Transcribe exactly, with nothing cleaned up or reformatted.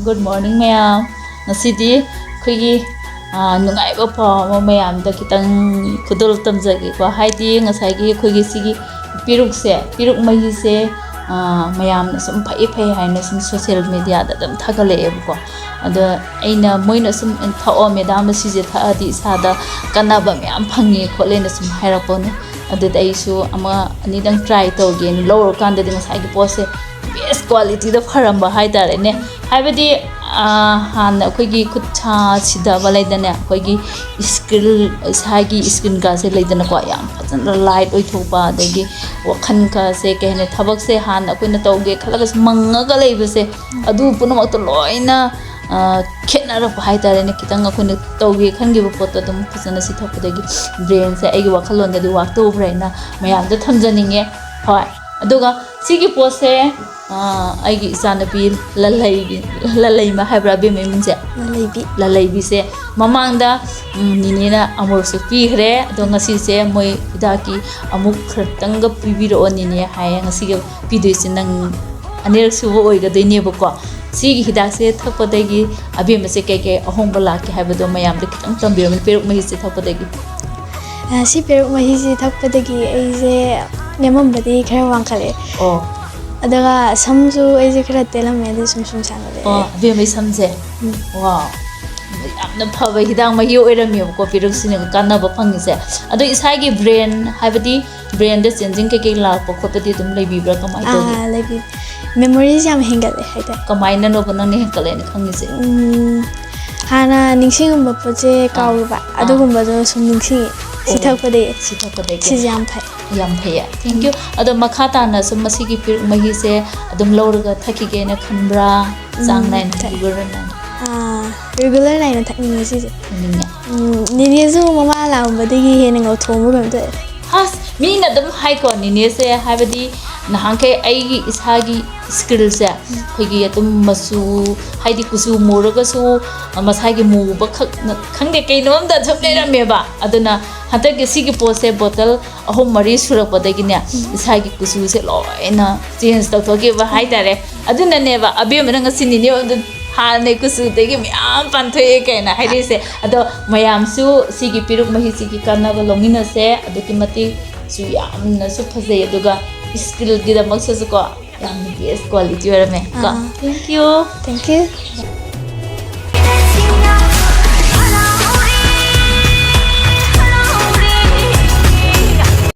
Good morning ꯃꯌꯥꯝ. ꯉꯁꯤꯗꯤ ꯑꯩꯈꯣꯏꯒꯤ, ꯑꯥ, ꯅꯨꯡꯉꯥꯏꯕ ꯄꯥꯎ ꯑꯃ ꯃꯌꯥꯝꯗ ꯈꯤꯇꯪ ꯈꯨꯗꯣꯜ ꯇꯝꯖꯒꯦꯀꯣ. ꯍꯥꯏꯗꯤ ꯉꯁꯥꯏꯒꯤ ꯑꯩꯈꯣꯏꯒꯤ ꯁꯤꯒꯤ ꯄꯦꯔꯨꯛꯁꯦ, ꯄꯦꯔꯨꯛ ꯃꯍꯤꯁꯦ, ꯑꯥ, ꯃꯌꯥꯝꯅ ꯁꯨꯝ ꯐꯩ ꯐꯩ ꯍꯥꯏꯅ ꯁꯨꯝ social mediaꯗ ꯑꯗꯨꯝ ꯊꯥꯒꯠꯂꯛꯑꯦꯕꯀꯣ. ꯑꯗꯣ ꯑꯩꯅ, ꯃꯣꯏꯅ ꯁꯨꯝ, "ꯊꯛꯑꯣ ꯃꯦꯗꯥꯝ, ꯁꯤꯁꯦ ꯊꯛꯑꯗꯤ ꯏꯁꯥꯗ ꯀꯥꯟꯅꯕ ꯃꯌꯥꯝ ꯐꯪꯉꯦ ꯈꯣꯠꯂꯦꯅ" ꯁꯨꯝ ꯍꯥꯏꯔꯛꯄꯅꯦ꯫ ꯑꯗꯨꯗ ꯑꯩꯁꯨ ꯑꯃ ꯑꯅꯤꯗꯪ try ꯇꯧꯒꯦꯅ ꯂꯧꯔꯀꯥꯟꯗꯗꯤ ꯉꯁꯥꯏꯒꯤ ꯄꯣꯠꯁꯦ best qualityꯗ ꯐꯔꯝꯕ ꯍꯥꯏꯇꯥꯔꯦꯅꯦ꯫ ꯍꯥꯏꯕꯗꯤ, ꯑꯥ, ꯍꯥꯟꯅ ꯑꯩꯈꯣꯏꯒꯤ ꯈꯨꯠ ꯁꯥ ꯁꯤꯗꯕ ꯂꯩꯗꯅ, ꯑꯩꯈꯣꯏꯒꯤ ꯏꯁꯀꯤꯜ, ꯏꯁꯥꯒꯤ ꯏꯁꯀꯤꯟꯒꯁꯦ ꯂꯩꯗꯅꯀꯣ, ꯌꯥꯝ ꯐꯖꯅ light ꯑꯣꯏꯊꯣꯛꯄ, ꯑꯗꯒꯤ ꯋꯥꯈꯜꯒꯁꯦ, ꯀꯩ ꯍꯥꯏꯅꯤ, ꯊꯕꯛꯁꯦ ꯍꯥꯟꯅ ꯑꯩꯈꯣꯏꯅ ꯇꯧꯒꯦ ꯈꯜꯂꯒꯁꯨ ꯃꯪꯉꯒ ꯂꯩꯕꯁꯦ, ꯑꯗꯨ ꯄꯨꯝꯅꯃꯛꯇꯣ ꯂꯣꯏꯅ, ꯑꯥ, ꯈꯦꯠꯅꯔꯛꯄ ꯍꯥꯏꯇꯥꯔꯦꯅꯦ꯫ ꯈꯤꯇꯪ ꯑꯩꯈꯣꯏꯅ ꯇꯧꯒꯦ ꯈꯟꯈꯤꯕ ꯄꯣꯠꯇꯣ ꯑꯗꯨꯝ ꯐꯖꯅ ꯁꯤ ꯊꯛꯄꯗꯒꯤ brainꯁꯦ ꯑꯩꯒꯤ ꯋꯥꯈꯜꯂꯣꯟꯗꯗꯤ work ꯇꯧꯈ꯭ꯔꯦꯅ ꯃꯌꯥꯝꯗ ꯊꯝꯖꯅꯤꯡꯉꯦ꯫ ꯍꯣꯏ, ꯑꯗꯨꯒ ꯁꯤꯒꯤ ꯄꯣꯠꯁꯦ, ꯑꯥ, ꯑꯩꯒꯤ ꯏꯆꯥꯅꯨꯄꯤ ꯂꯂꯩꯒꯤ, ꯂꯂꯩꯃ ꯍꯥꯏꯕ꯭ꯔꯥ ꯑꯕꯦꯝꯃ ꯏꯃꯨꯡꯁꯦ? ꯂꯂꯩꯕꯤ꯫ ꯂꯂꯩꯕꯤꯁꯦ ꯃꯃꯥꯡꯗ, ꯎꯝ, ꯅꯤꯅꯦꯅ ꯑꯃꯨꯔꯛꯁꯨ ꯄꯤꯈ꯭ꯔꯦ꯫ ꯑꯗꯣ ꯉꯁꯤꯁꯦ ꯃꯣꯏ ꯍꯤꯗꯥꯛꯀꯤ ꯑꯃꯨꯛ ꯈꯔꯇꯪꯒ ꯄꯤꯕꯤꯔꯛꯑꯣ ꯅꯤꯅꯦ ꯍꯥꯏꯌꯦ꯫ ꯉꯁꯤꯒꯤ ꯄꯤꯗꯣꯏꯁꯦ ꯅꯪ ꯑꯅꯤꯔꯛ ꯁꯨꯕ ꯑꯣꯏꯒꯗꯣꯏꯅꯦꯕꯀꯣ꯫ ꯁꯤꯒꯤ ꯍꯤꯗꯥꯛꯁꯦ ꯊꯛꯄꯗꯒꯤ ꯑꯕꯦꯝꯃꯁꯦ ꯀꯩꯀꯩ ꯑꯍꯣꯡꯕ ꯂꯥꯛꯀꯦ ꯍꯥꯏꯕꯗꯣ ꯃꯌꯥꯝꯗ ꯈꯤꯇꯪ ꯇꯝꯕꯤꯔꯝꯃꯨ, ꯄꯦꯔꯨꯛ ꯃꯍꯤꯁꯦ ꯊꯛꯄꯗꯒꯤ꯫ ꯑ, ꯁꯤ ꯄꯦꯔꯨꯛ ꯃꯍꯤꯁꯤ ꯊꯛꯄꯗꯒꯤ ꯑꯩꯁꯦ ꯅꯦꯝꯃꯝꯕꯗꯤ ꯈꯔ ꯋꯥꯡꯈꯠꯂꯛꯑꯦ꯫ ꯑꯣ꯫ ꯑꯗꯨꯒ ꯁꯝꯁꯨ ꯑꯩꯁꯦ ꯈꯔ ꯇꯦꯜꯂꯝꯃꯦ, ꯑꯗꯨ ꯁꯨꯝ ꯁꯨꯝ ꯁꯥꯡꯒꯠꯂꯛꯑꯦ꯫ ꯑꯣ, ꯑꯕꯦꯝꯃꯩ ꯁꯝꯁꯦ? ꯎꯝ꯫ ꯋꯥꯎ꯫ ꯌꯥꯝꯅ ꯐꯕ ꯍꯤꯗꯥꯛ ꯃꯍꯤ ꯑꯣꯏꯔꯝꯃꯦꯕꯀꯣ, ꯄꯦꯔꯨꯛꯁꯤꯅ ꯀꯥꯟꯅꯕ ꯐꯪꯉꯤꯁꯦ꯫ ꯑꯗꯣ ꯏꯁꯥꯒꯤ brain, ꯍꯥꯏꯕꯗꯤ brainꯗ ꯆꯦꯟꯖꯤꯡ ꯀꯩꯀꯩ ꯂꯥꯛꯄ ꯈꯣꯠꯄꯗꯤ ꯑꯗꯨꯝ ꯂꯩꯕꯤꯕ꯭ꯔꯥ? ꯀꯃꯥꯏꯅ ꯇꯧꯒꯦ? ꯑꯥ, ꯂꯩꯕꯤ-, memoryꯁꯦ ꯌꯥꯝ ꯍꯦꯟꯒꯠꯂꯦ ꯍꯥꯏꯇꯥꯔꯦ꯫ ꯀꯃꯥꯏꯅꯅꯣꯕ ꯅꯪꯅ ꯍꯦꯟꯒꯠꯂꯦꯅ ꯈꯪꯉꯤꯁꯦ? ꯎꯝ, ꯍꯥꯟꯅ ꯅꯤꯡꯁꯤꯡꯉꯝꯕ ꯄꯣꯠꯁꯦ ꯑꯥ꯫ ꯀꯥꯎꯔꯨꯕ, ꯑꯥ꯫ ꯑꯗꯨꯒꯨꯝꯕꯗꯣ ꯁꯨꯝ ꯅꯤꯡꯁꯤꯡꯉꯤ꯫ ꯁꯤ ꯑꯣ, ꯊꯛꯄꯗꯒꯤ꯫ ꯁꯤ ꯊꯛꯄꯗꯒꯤ꯫ ꯁꯤꯁꯦ ꯌꯥꯝ ꯐꯩ꯫ ꯌꯥꯝ ꯐꯩꯌꯦ꯫ Thank you꯫ ꯑꯗꯣ ꯃꯈꯥ ꯇꯥꯅ ꯁꯨꯝ ꯃꯁꯤꯒꯤ ꯄꯦꯔꯨꯛ ꯃꯍꯤꯁꯦ ꯑꯗꯨꯝ ꯂꯧꯔꯒ ꯊꯛꯈꯤꯒꯦꯅ ꯈꯟꯕ꯭ꯔꯥ? ꯆꯥꯡ ꯎꯝ, ꯅꯥꯏꯅ, ꯊꯛ-, regular ꯅꯥꯏꯅ? ꯑꯥ, regular ꯅꯥꯏꯅ ꯊꯛꯅꯤꯡꯉꯦ ꯁꯤꯁꯦ꯫ ꯊꯛꯅꯤꯡꯉꯦ꯫ ꯎꯝ, ꯅꯦꯅꯦꯁꯨ ꯃꯃꯥ ꯂꯥꯛꯑꯝꯕꯗꯒꯤ ꯍꯦꯟꯅ ꯉꯧꯊꯣꯛꯑꯝꯕ ꯀꯩꯅꯣꯝ ꯇꯧꯋꯦ꯫ ꯑꯁ, ꯃꯤꯅ ꯑꯗꯨꯝ ꯍꯥꯏꯀꯣ, ꯅꯦꯅꯦꯁꯦ, ꯍꯥꯏꯕꯗꯤ ꯅꯍꯥꯟꯈꯩ ꯑꯩꯒꯤ ꯏꯁꯥꯒꯤ ꯏꯁꯀꯤꯜꯁꯦ, ꯑꯩꯈꯣꯏꯒꯤ ꯑꯗꯨꯝ ꯃꯆꯨ, ꯍꯥꯏꯗꯤ ꯀꯨꯆꯨ ꯃꯨꯔꯒꯁꯨ ꯃꯁꯥꯒꯤ ꯃꯨꯕ ꯈꯛ ꯅ-, ꯈꯪꯗꯦ, ꯀꯩꯅꯣꯝꯗ ꯑꯗꯨꯝ ꯂꯩꯔꯝꯃꯦꯕ꯫ ꯑꯗꯨꯅ ꯍꯟꯗꯛꯀꯤ ꯁꯤꯒꯤ ꯄꯣꯠꯁꯦ ꯕꯣꯇꯜ ꯑꯍꯨꯝ ꯃꯔꯤ ꯁꯨꯔꯛꯄꯗꯒꯤꯅꯦ, ꯎꯝ꯫ ꯏꯁꯥꯒꯤ ꯀꯨꯆꯨꯁꯦ ꯂꯣꯏꯅ change ꯇꯧꯊꯣꯛꯈꯤꯕ ꯍꯥꯏꯇꯥꯔꯦ꯫ ꯑꯗꯨꯅꯅꯦꯕ, ꯑꯕꯦꯝꯃꯅ ꯉꯁꯤ ꯅꯦꯅꯦ ꯑꯗꯨꯝ ꯍꯥꯟꯅ ꯀꯨꯆꯨꯗꯒꯤ ꯃꯌꯥꯝ ꯄꯥꯟꯊꯣꯛꯑꯦ ꯀꯥꯏꯅ ꯍꯥꯏꯔꯤꯁꯦ꯫ ꯑꯗꯣ ꯃꯌꯥꯝꯁꯨ ꯁꯤꯒꯤ ꯄꯦꯔꯨꯛ ꯃꯍꯤꯁꯤꯒꯤ ꯀꯥꯟꯅꯕ ꯂꯧꯃꯤꯟꯅꯁꯦ꯫ ꯑꯗꯨꯛꯀꯤ ꯃꯇꯤꯛꯁꯨ ꯌꯥꯝꯅꯁꯨ ꯐꯖꯩ, ꯑꯗꯨꯒ ꯁ꯭ꯀꯤꯟꯒꯤꯗꯃꯛꯇꯁꯨꯀꯣ ꯌꯥꯝꯅ ꯕꯦꯁ ꯀ꯭ꯋꯥꯂꯤꯇꯤ ꯑꯣꯏꯔꯝꯃꯦ ꯀꯣ꯫ ꯑꯥ꯫ Thank you. Thank you.